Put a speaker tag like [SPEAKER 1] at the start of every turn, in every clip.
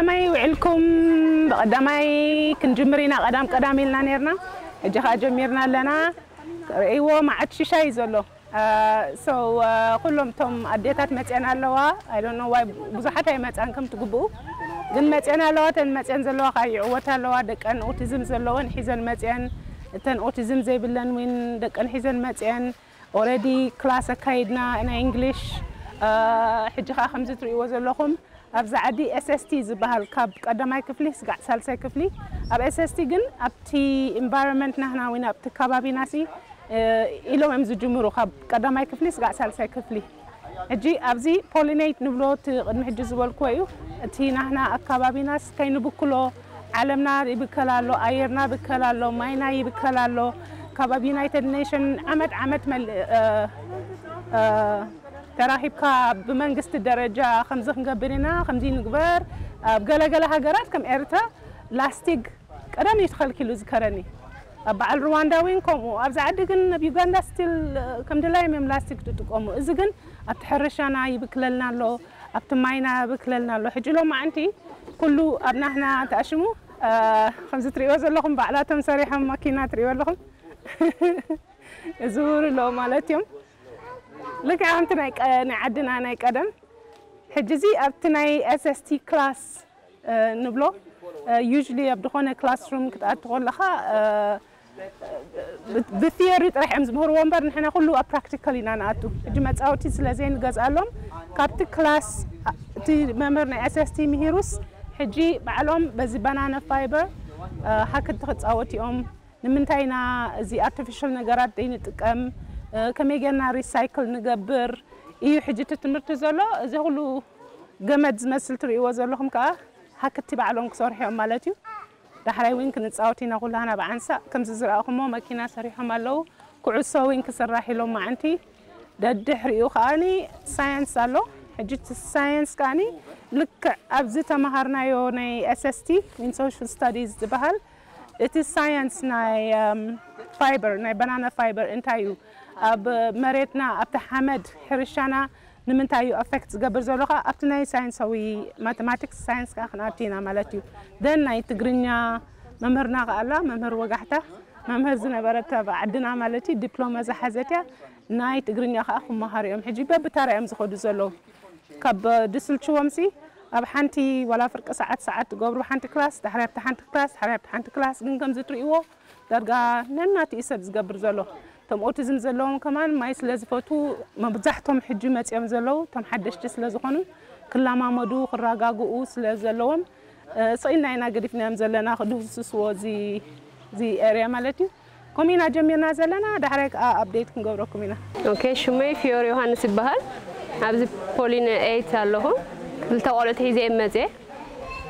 [SPEAKER 1] ከመይ ውዕልኩም? ብቐዳማይ ክንጅምር ኢና። ቀዳም ቀዳም ኢልና ነርና፣ ሕጂ ከዓ ጀሚርና ኣለና። ርእይዎ፣ ማዓት ሽሻይ እዩ ዘሎ። So ኩሎም እቶም ኣዴታት መፅአን ኣለዋ። I don't know why ብዙሓት ኣይመፅአን ከም ትግብኡ፣ ግን መፅአን ኣለዋ። እተን መፅአን ዘለዋ ከዓ ይዕወት ኣለዋ። ደቀን ኦቲዝም ዘለወን ሒዘን መፅአን፣ እተን ኦቲዝም ዘይብለን እውን ደቀን ሒዘን መፅአን። Already class ኣካይድና ናይ English። ሕጂ ከዓ ከምዚ ትርእይዎ ዘለኹም ኣብዛ ዓዲ SST ዝበሃል ካብ ቀዳማይ ክፍሊ ስጋዕ ሳልሳይ ክፍሊ። ኣብ SST ግን ኣብቲ environment ናህና ወይ ኣብቲ ከባቢና ሲ ኢሎም እዮም ዝጅምሩ፣ ካብ ቀዳማይ ክፍሊ ስጋዕ ሳልሳይ ክፍሊ። ሕጂ ኣብዚ Pollinate ንብሎ እቲ ቅድሚ ሕጂ ዝበልክዎ እዩ። እቲ ናህና ኣከባቢናስ ከይንብክሎ፣ ዓለምና ይብከል ኣሎ፣ ኣየርና ይብከል ኣሎ፣ ማይና ይብከል ኣሎ። ካብ ኣብ United Nation ዓመት ዓመት ተራኺብካ ብመንግስቲ ደረጃ ከምዚ ክንገብር ኢና፣ ከምዚ ንግበር። ኣብ ገለገለ ሃገራት ከም ኤርትራ ላስቲክ ቀደም እዩ ተኸልኪሉ ዝከረኒ፣ ኣብ በዓል ሩዋንዳ እውን ከምኡ። ኣብዚ ዓዲ ግን ኣብ ዩጋንዳ still ከም ድላዮም እዮም ላስቲክ ዝጥቀሙ። እዚ ግን ኣብቲ ሕርሻና ይብክለልና ኣሎ፣ ኣብቲ ማይና ይብክለልና ኣሎ። ሕጂ ሎማዓንቲ ኩሉ ኣብ ናህና ተኣሽሙ ከምዚ ትሪእዎ ዘለኹም ባዕላቶም ሰሪሖም መኪና ትሪእዎ ኣለኹም ዝውር ኣሎ ማለት እዮም፣ ልክዕ ከምቲ ናይ ዓድና ናይ ቀደም። ሕጂ እዚ ኣብቲ ናይ SST class ንብሎ፣ usually ኣብ ዝኾነ classroom ክትኣቱ ከለኻ ብ theory ጥራሕ እዮም ዝምህርዎ እምበር፣ ንሕና ኩሉ ኣብ practical ኢና ንኣቱ። ሕጂ መፃወቲ ስለ ዘይንገዝኣሎም ካብቲ class እቲ መምህር ናይ SST ምሂሩስ፣ ሕጂ ባዕሎም በዚ banana fiber ሃክቲ ክፃወት እዮም። ንምንታይ ኢና እዚ artificial ነገራት ዘይንጥቀም፣ ከመይ ጌርና recycle ንገብር እዩ ሕጂ እቲ ትምህርቲ ዘሎ። እዚ ኩሉ ገመድ ዝመስል ትርእይዎ ዘለኹም ከዓ ሃክቲ ባዕሎም ክሰርሑ እዮም ማለት እዩ። ዳሕራይ እውን ክንፃወት ኢና ኩላና ብዓንሳእ። ከምዚ ዝረኣኹሞ መኪና ሰሪሖም ኣለዉ፣ ኩዕሶ እውን ክስራሕ ኢሎም ማዓንቲ። ደድሕሪኡ ከዓኒ science ኣሎ። ሕጂ እቲ science ከዓኒ ልክዕ ኣብዚ ተምሃርናዮ ናይ SST ወይን social studies ዝበሃል፣ እቲ science ናይ fiber፣ ናይ banana fiber እንታይ እዩ፣ ኣብ መሬትና ኣብቲ ሓመድ ሕርሻና ንምንታይ እዩ affect ዝገብር ዘሎ ኸ ኣብቲ ናይ ሳይንሳዊ mathematics science ከዓ ክንኣቱ ኢና ማለት እዩ። Then ናይ ትግርኛ መምህርና ከዓ ኣላ፣ መምህር ወጋሕታ፣ መምህር ዝነበረት ኣብ ዓድና ማለት እዩ፣ ዲፕሎማ ዝሓዘት እያ። ናይ ትግርኛ ከዓ ክመሃሩ እዮም። ሕጂ በብታራ እዮም ዝኸዱ ዘለዉ። ካብ ድስልችዎም ሲ ኣብ ሓንቲ ዋላ ፍርቂ ሰዓት ሰዓት ትገብሩ ሓንቲ class፣ ዳሕሪ ኣብቲ ሓንቲ class፣ ዳሕሪ ኣብቲ ሓንቲ class። ግን ከምዚ ትርእይዎ ዳርጋ ነናትኡ ሰብ ዝገብር ዘሎ። እቶም ኦቲዝም ዘለዎም ከማን ማይ ስለ ዝፈትዉ መብዛሕቶም ሕጂ መፅኦም ዘለዉ እቶም ሓደሽቲ ስለ ዝኾኑ ክለማመዱ ክረጋግኡ ስለ ዘለዎም ስኢልና ኢና ገዲፍናዮም ዘለና ክድህስስዎ እዚ area ማለት እዩ። ከምኡ ኢና ጀሚርና ዘለና። ዳሕራይ ከዓ update ክንገብረኩም ኢና።
[SPEAKER 2] Okay፣ ሽመይ ፊዮር ዮሃንስ ይበሃል። ኣብዚ Pollinate ኣለኹ። ክልተ ቆልዑት ሒዘ እየ መፅአ።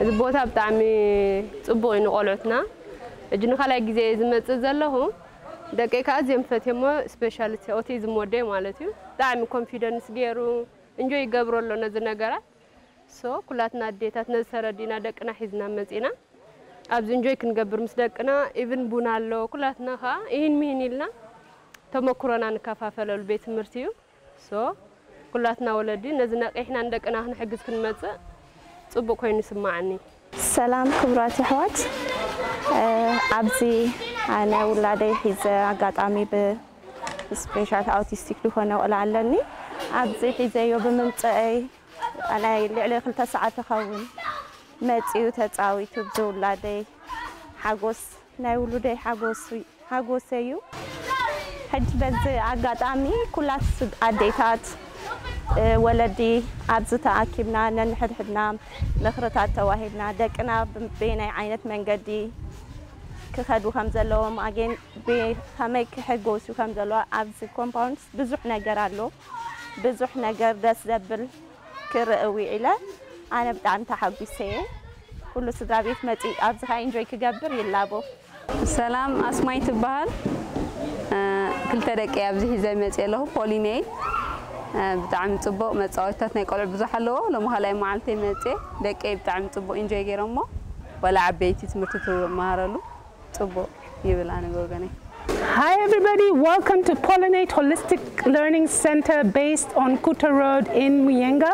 [SPEAKER 2] እዚ ቦታ ብጣዕሚ ፅቡቅ እዩ ንቆልዑትና። ሕጂ ንካልኣይ ግዜ ዝመፅእ ዘለኹ። ደቀይ ከዓ እዚኦም ፈትየሞ፣ speciality ኦቲዝም ወደይ ማለት እዩ። ብጣዕሚ confidence ገይሩ enjoy ይገብሮ ኣሎ ነዚ ነገራት። So ኩላትና ኣዴታት ነዚ ተረዲና ደቅና ሒዝና መፂና ኣብዚ enjoy ክንገብር ምስ ደቅና። Even ቡና ኣሎ፣ ኩላትና ከዓ ይህን ምሂን ኢልና ተመክሮና ንከፋፈለሉ ቤት ትምህርቲ እዩ። So ኩላትና ወለዲ ነዚ ነቂሕና ንደቅና ክንሕግዝ ክንመፅእ ፅቡቅ ኮይኑ ይስማዓኒ።
[SPEAKER 3] ሰላም ክቡራት ኣሕዋት፣ ኣብዚ ኣነ ውላደይ ሒዘ ኣጋጣሚ ብ special autistic ዝኾነ ቆልዓ ኣለኒ። ኣብዚ ሒዘዮ ብምምፅአይ ናይ ልዕሊ 2 ሰዓት ይኸውን መፂኡ ተፃዊቱ። ብዝውላደይ ሓጎስ ናይ ውሉደይ ሓጎስ እዩ። ሕጂ በዚ ኣጋጣሚ ኩላት ኣዴታት ወለዲ ኣብዚ ተኣኪብና ነንሕድሕድና ምክርታት ተዋሂብና ደቅና ብናይ ዓይነት መንገዲ ክኸዱ ከም ዘለዎም፣ ኣጌን ብከመይ ክሕጎሱ ከም ዘለዎ። ኣብዚ compound ብዙሕ ነገር ኣሎ፣ ብዙሕ ነገር ደስ ዘብል ክርኢ ውዒለ። ኣነ ብጣዕሚ ተሓጒሰ እየ። ኩሉ ስድራ ቤት መፂ ኣብዚ ከዓ enjoy ክገብር ይላቦ።
[SPEAKER 4] ሰላም፣ ኣስማይ ትበሃል። ክልተ ደቂ ኣብዚ ሒዘ መፅእ ኣለኹ። Pollinate ብጣዕሚ ፅቡቅ መፃወትታት ናይ ቆልዑ ብዙሕ ኣለዎ። ሎሚ ካልኣይ መዓልተይ መፅአ። ደቀይ ብጣዕሚ ፅቡቅ enjoy ገይሮሞ፣ ወላ ዓበይቲ ትምህርቲ ትመሃረሉ ፅቡቅ ይብል ኣነ ብወገነይ።
[SPEAKER 1] Hi everybody, welcome to Pollinate Holistic Learning Center based on Kuta Road in Muyenga.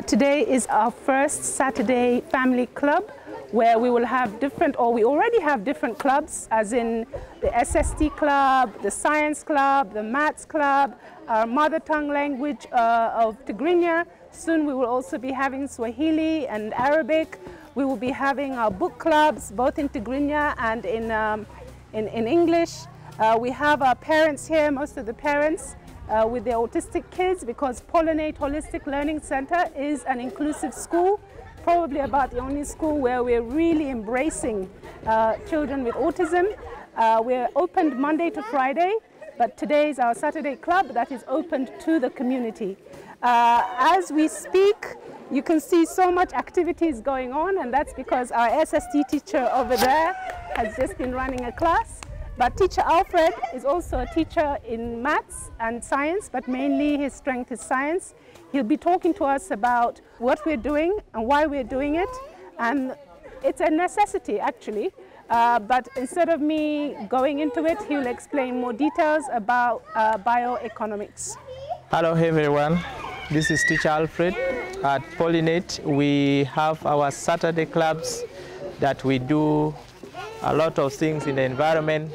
[SPEAKER 1] Today is our first Saturday family club where we will have different, or we already have different clubs, as in the SST club, the science club, the maths club, our mother tongue language of Tigrinya. Soon we will also be having Swahili and Arabic. We will be having our book clubs, both in Tigrinya and in English. We have our parents here, most of the parents, with their autistic kids, because Pollinate Holistic Learning Center is an inclusive school, probably about the only school where we're really embracing children with autism. We're opened Monday to Friday, but today is our Saturday club that is opened to the community. As we speak, you can see so much activities going on, and that's because our SST teacher over there has just been running a class. But Teacher Alfred is also a teacher in maths and science, but mainly his strength is science. He'll be talking to us about what we're doing and why we're doing it. And it's a necessity, actually. But instead of me going into it, he'll explain more details about bioeconomics.
[SPEAKER 5] Hello, everyone. This is Teacher Alfred at Pollinate. We have our Saturday clubs that we do a lot of things in the environment,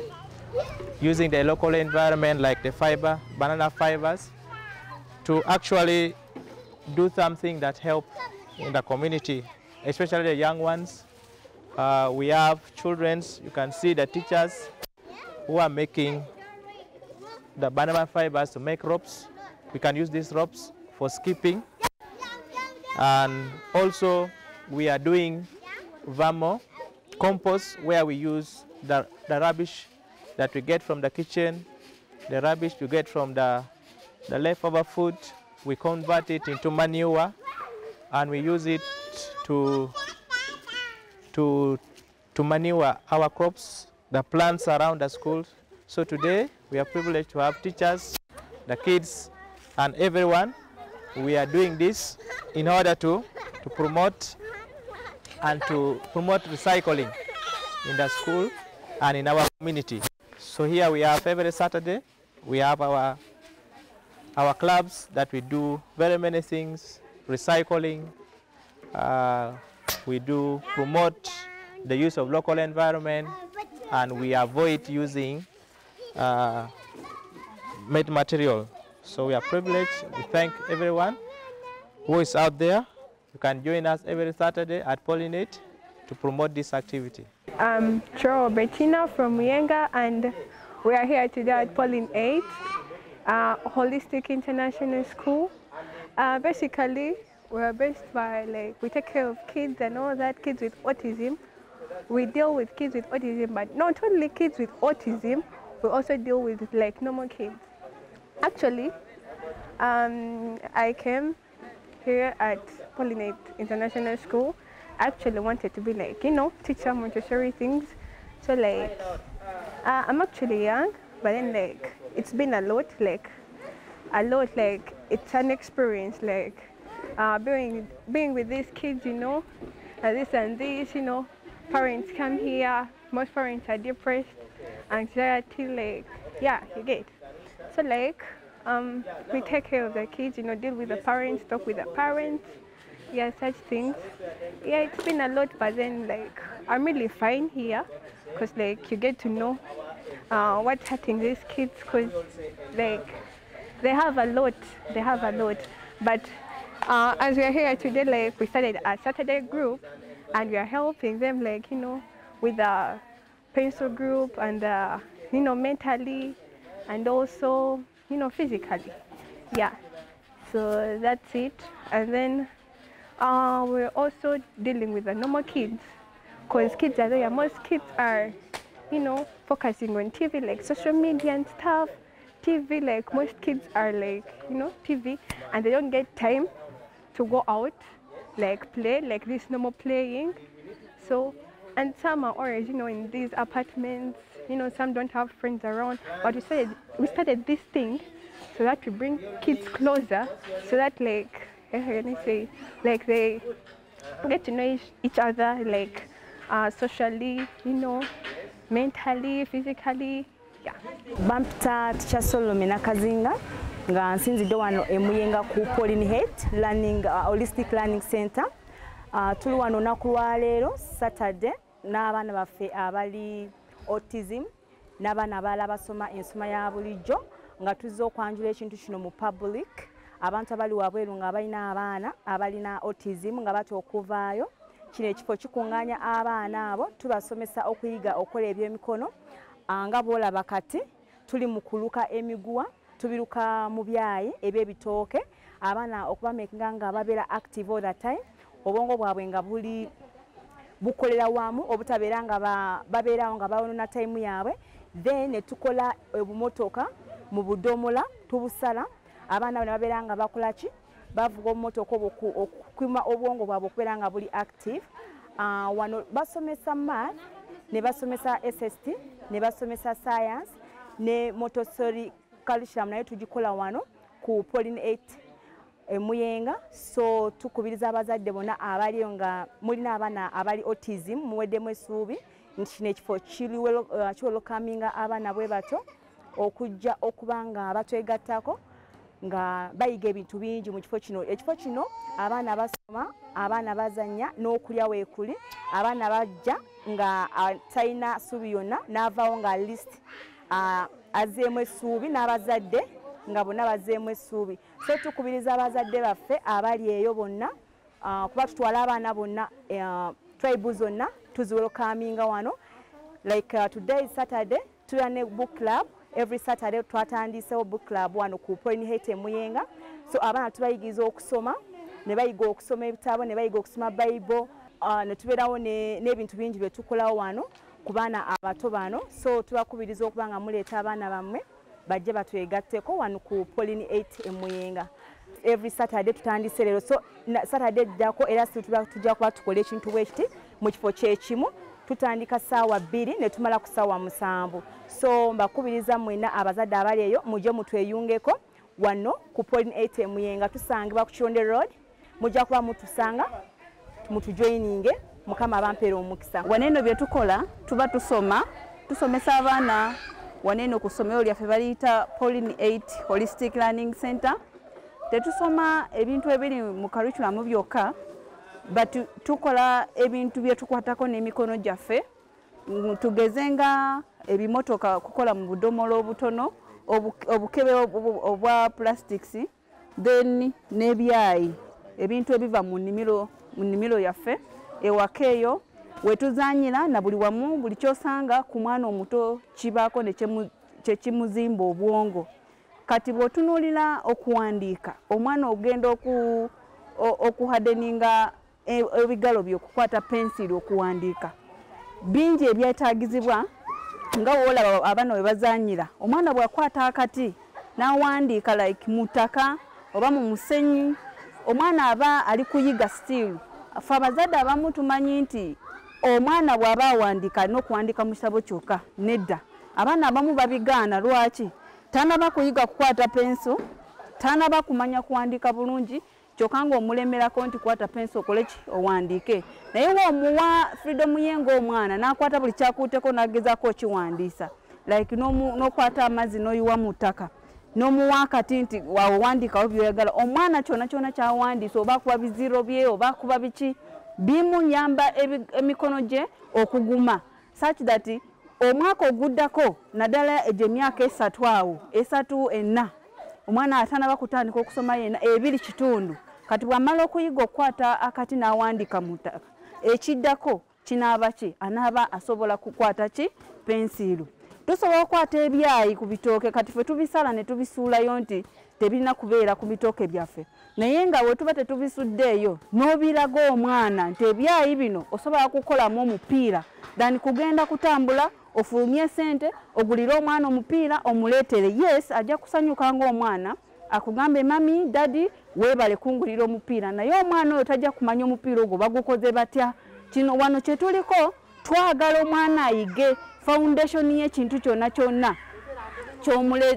[SPEAKER 5] using the local environment like the fiber, banana fibers, to actually do something that helps in the community, especially the young ones. We have children, you can see the teachers who are making the banana fibers to make ropes. We can use these ropes for skipping. And also we are doing vamo compost, where we use the rubbish that we get from the kitchen, the rubbish we get from the leftover food. We convert it into manure and we use it to manure our crops, the plants around the school. So today we are privileged to have teachers, the kids, and everyone. We are doing this in order to promote and to promote recycling in the school and in our community. So here we have every Saturday, we have our clubs that we do very many things, recycling, we do promote the use of local environment, and we avoid using made material. So we are privileged. We thank everyone who is out there. You can join us every Saturday at Pollinate to promote this activity.
[SPEAKER 6] I'm Choro Bettina from Muyenga, and we are here today at Pollinate Holistic International School. Basically, we are based by, like, we take care of kids and all that, kids with autism. We deal with kids with autism, but not only kids with autism, we also deal with, like, normal kids. Actually, I came here at Pollinate International School. I actually wanted to be, like, you know, teacher Montessori things. So, like, I'm actually young, but then, like, it's been a lot, like, it's an experience, like, being with these kids, you know, this and this, you know, parents come here, most parents are depressed, anxiety, like, yeah, you get. So, like, we take care of the kids, you know, deal with the parents, talk with the parents, yeah, such things. Yeah, it's been a lot, but then, like, I'm really fine here, because, like, you get to know what's hurting these kids, because, like, they have a lot, But as we are here today, like, we started a Saturday group, and we are helping them, like, you know, with the pencil group and, you know, mentally and also, you know, physically. Yeah, so that's it. And then we're also dealing with the normal kids, because kids are there. Most kids are, you know, focusing on TV, like social media and stuff. TV, like, most kids are, like, you know, TV, and they don't get time to go out, like, play, like this normal playing. So, and some are always, you know, in these apartments, you know, some don't have friends around. But we started this thing so that we bring kids closer, so that, like, let me say, like, they get to know each other, like, socially, you know, mentally, physically. Yeah.
[SPEAKER 3] Bampita Teacher Solomon Nakazinga.
[SPEAKER 7] Nga nsinzidde wano e Muyenga ku Pauline Haight Learning Holistic Learning Center. Tuli wano olunaku lwaleero Saturday n'abaana baffe abali autism n'abaana abalala basoma ensoma ya bulijjo, nga tuzze okwanjula ekintu kino mu public. Abantu abali wabweru nga balina abaana abalina autism nga batya okuvaayo, kino ekifo kikuŋŋaanya abaana abo, tubasomesa okuyiga okukola ebyemikono. Nga bw'olaba kati tuli mu kuluka emiguwa, tubiruka mu byayi eby'ebitooke, abaana okubamakinga nga babeera active all the time, obwongo bwabwe nga buli bukolera wamu, obutabeera nga babeerawo nga bawonona time yaabwe. Then ne tukola obumotoka mu budomola, tubusala, abaana bano babeera nga bakola ki, bavuga obumotoka obwo okukuuma obwongo bwabwe okubeera nga buli active. Wano basomesa math, ne basomesa SST, ne basomesa science ne Montessori curriculum, nayo tugikola wano ku Pauline 8 e Muyenga. So tukubiriza abazadde bonna abaliyo nga mulina abaana abali autism, muweddemu essuubi nti kino ekifo kiwelcominga abaana bwe batyo okujja okuba nga batwegattako nga bayiga ebintu bingi mu kifo kino. Ekifo kino abaana basoma, abaana bazannya, n'okulya weekuli. Abaana bajja nga talina ssuubi yonna n'avaawo nga at least azzeemu essuubi, n'abazadde nga bonna bazzeemu essuubi. So tukubiriza abazadde baffe abali eyo bonna, kuba tutwala abaana bonna, tribe zonna tuziwelcominga wano. Like today is Saturday, tubeera ne book club every Saturday. Twatandisewo book club wano ku Pauline Haight e Muyenga. So abaana tubayigiriza okusoma, ne bayiga okusoma ebitabo, ne bayiga okusoma Bible, ne tubeerawo n'ebintu bingi bye tukolawo wano ku baana abato bano. So tubakubiriza okuba nga muleeta abaana bammwe bajje batwegatteko wano ku Pauline 8 e Muyenga. Every Saturday tutandise leero, so Saturday ejjako era si tujja kuba tukola ekintu bwe kiti mu kifo kyekimu. Tutandika ssaawa 2 ne tumala ku ssaawa 7. So mbakubiriza mwenna abazadde abali eyo mujje mutweyungeko wano ku Pauline 8 e Muyenga. Tusangibwa ku Kironde Road, mujja kuba mutusanga, mutujoininge. Mukama abampeera omukisa.
[SPEAKER 4] Waneeno bye tukola, tuba tusoma, tusomesa abaana waneeno ku ssomero lyaffe baliyita Pauline 8 Holistic Learning Center. Tetusoma ebintu ebiri mu curriculum byokka, but tukola ebintu bye tukwatako n'emikono gyaffe. Tugeze nga ebimotoka, kukola mu budomolo obutono, obukebe obwa plastics, then n'ebyayi, ebintu ebiva mu nnimiro yaffe ewaka eyo wetuzanyira na buli wamu. Buli kyosanga ku mwana omuto kibaako kyekimuzimba obwongo. Kati bw'otunuulira okuwandiika, omwana ogenda okuhardeninga ebigalo bye okukwata pensiri okuwandiika. Bingi ebyetaagizibwa nga woolaba abaana we bazanyira. Omwana bw'akwata akati n'awandiika like mu ttaka oba mu musenyu, omwana aba ali kuyiga still. Ffe abazadde abamu tumanyi nti omwana bw'aba awandiika alina okuwandiika mu kitabo kyokka. Nedda, abaana abamu babigaana. Lwaki? Tanaba kuyiga kukwata penso, tanaba kumanya kuwandiika bulungi, kyokka ng'omulemerako nti kwata penso okole ki, owandiike. Naye w'omuwa freedom ye ng'omwana n'akwata buli kyakuuteko n'agezaako okiwandiisa, like n'okwata amazzi n'oyiwa mu ttaka n'omuwa akati nti wawandiikawo byoyagala, omwana kyonna kyonna kyawandiisa, oba akuba biziro bye oba akuba biki, bimuyamba emikono gye okuguma, such that omwaka oguddako, naddala egyo emyaka 3 awo, 3, 4, omwana atanaba kutandika okusoma yenna, 2.5. Kati bw'amala okuyiga okukwata akati n'awandiika mu ttaka, ekiddako kinaaba ki? Anaaba asobola kukwata ki? Pensiiru. Tusobola okukwata ebyayi ku bitooke. Kati ffe tubisala ne tubisuulayo nti tebirina kubeera ku bitooke byaffe, naye nga bwe tuba tetubisuddeeyo, n'obiraga omwana nti ebyayi bino osobola kukolamu omupiira, than kugenda kutambula ofulumye sente ogulire omwana omupiira omuleetere. Yes, ajja kusanyuka ng'omwana akugambe, "Mummy, daddy, weebale kungulira omupiira," naye omwana oyo tajja kumanya omupiira ogwo bagukoze batya. Kino wano kye tuliko, twagala omwana ayige foundation y'ekintu kyonna kyonna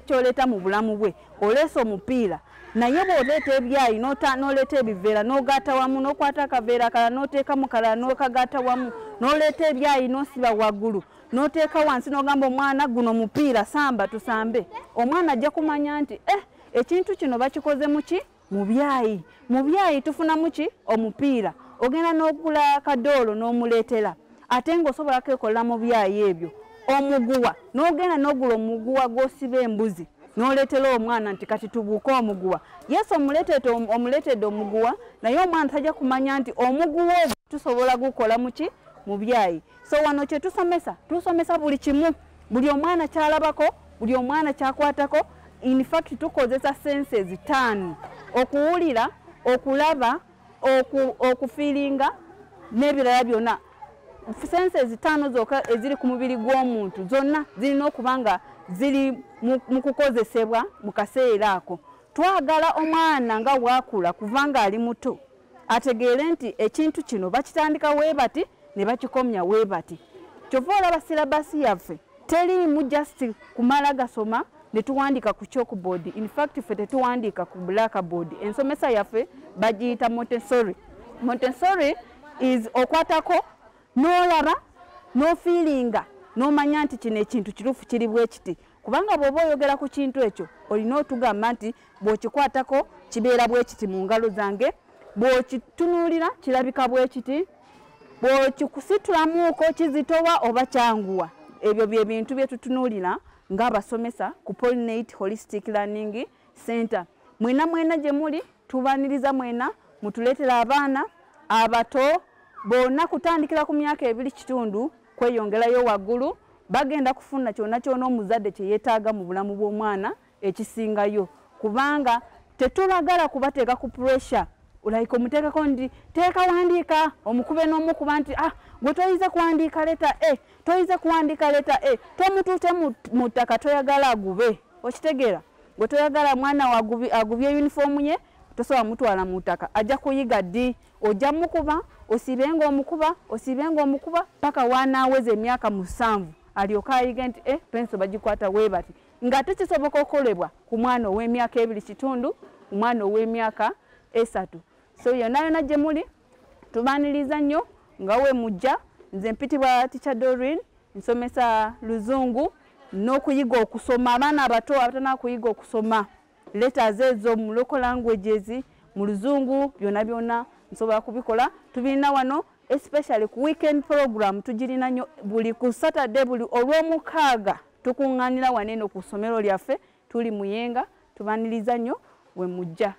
[SPEAKER 4] kyoleeta mu bulamu bwe. Oleesa omupiira, naye bw'oleeta ebyayi n'oleeta ebiveera n'ogatta wamu, n'okwata akaveera akalala n'oteekamu kalala n'okagatta wamu, n'oleeta ebyayi n'osiba waggulu n'oteeka wansi, n'ogamba omwana, "Guno mupiira, samba tusambe," omwana ajja kumanya nti eh, Ekintu kino bakikoze muki? Mu byayi. Mu byayi tufuna muki? Omupiira. Ogenda n'ogula kadoolo n'omuleetera, ate ng'osobola kwekolera mu byayi ebyo. Omuguwa, n'ogenda n'ogula omuguwa gw'osiba embuzi, n'oleetera omwana nti kati tubuuke omuguwa. Yesu omuleetedde omuguwa, naye omwana tajja kumanya nti omuguwa ogwo tusobola gukola muki? Mu byayi. So wano kye tusomesa, tusomesa buli kimu, buli omwana kyalabako, buli omwana kyakwatako. In fact tukozesa senses 5: okuwulira, okulaba, okufiiringa n'ebirala byonna. Senses 5 zokka eziri ku mubiri gw'omuntu zonna zirina okuba nga ziri mu kukozesebwa mu kaseera ako. Twagala omwana nga bw'akula kuva nga ali muto ategeere nti ekintu kino bakitandika weebati ne bakikomya weebati. Kyova olaba syllabus yaffe teriimu just kumala gasoma ne tuwandiika ku chalkboard. In fact ffe tetuwandiika ku blackboard. Ensomesa yaffe bagiyita Montessori. Montessori is okwatako n'olaba n'ofiiringa n'omanya nti kino ekintu kituufu kiri bwe kiti, kubanga bw'oba oyogera ku kintu ekyo olina otugamba nti bw'okikwatako kibeera bwe kiti mu ngalo zange, bw'okitunuulira kirabika bwe kiti, bw'okikusitulamuuko kizitowa oba kyanguwa. Ebyo bye bintu bye tutunuulira ng'abasomesa ku Pollinate Holistic Learning Center. Mwena mwena gye muli tubaniriza, mwena mutuleetera abaana abato bonna kutandikira ku myaka 2.5 kweyongerayo waggulu. Bagenda kufuna kyonna kyonna omuzadde kye yeetaaga mu bulamu bw'omwana ekisingayo, kubanga tetulagala kubateeka ku pressure. Like omuteekako nti teeka wandiika, omukube n'omukuba nti ah, gwe toyize kuwandiika letter A, toyize kuwandiika letter A, tomutuute mu ttaka, toyagala agube. Okitegeera? Gwe toyagala mwana agubye yunifoomu ye, tosobola mutwala mu ttaka, ajja kuyiga ddi? Ojja mukuba, osibenga omukuba, osibenga omukuba paka wanaaweza emyaka 7 alyoke ayige nti penso bagikwata weebati. Nga tekisoboka okukolebwa ku mwana ow'emyaka 2.5, omwana ow'emyaka 3. So yonna yonna gye muli tubaniriza nnyo nga we mujja. Nze mpitibwa Teacher Doreen, nsomesa Luzungu n'okuyiga okusoma abaana abato abatana kuyiga okusoma letters ezo mu local languages, mu Luzungu, byonna byonna nsobola kubikola. Tubirina wano especially ku weekend program tugirina nnyo buli ku Saturday, buli olw'omukaaga tukuŋŋaanira wano eno ku ssomero lyaffe, tuli Muyenga. Tubaniriza nnyo we mujja.